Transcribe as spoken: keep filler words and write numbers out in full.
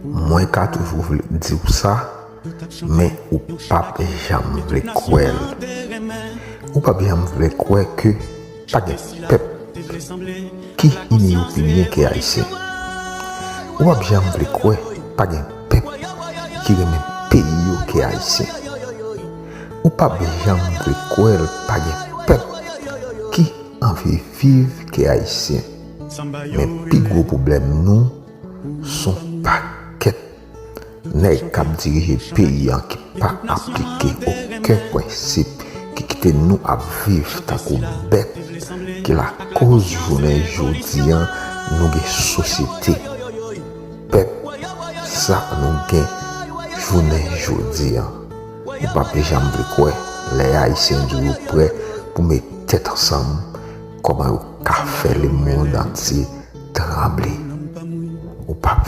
Mwen ka toujou vle di w sa, men ou p ap janm vle kwè l. Ou p ap janm vle kwè ke pa gen pèp ki ini yo pi byen ke Ayisyen. Ou p ap janm vle kwè pa gen pèp ki renmen peyi yo ke Ayisyen. Ou p ap janm vle kwè l pa gen pèp ki anvi viv ke Ayisyen. Men pi gwo pwoblèm nou, s on pakèt nèg k ap dirije peyi an ki pa aplike okenn prensip, ki kite nou ap viv tankou bèt, ki lakoz jounen jodi an nou gen sosyete pèp sa nou gen jounen jodi an. Ou p ap janm vle kwè lè Ayisyen di yo prè pou met tèt ansanm, kòman yo ka fè lemonn antye tranble. Ou p ap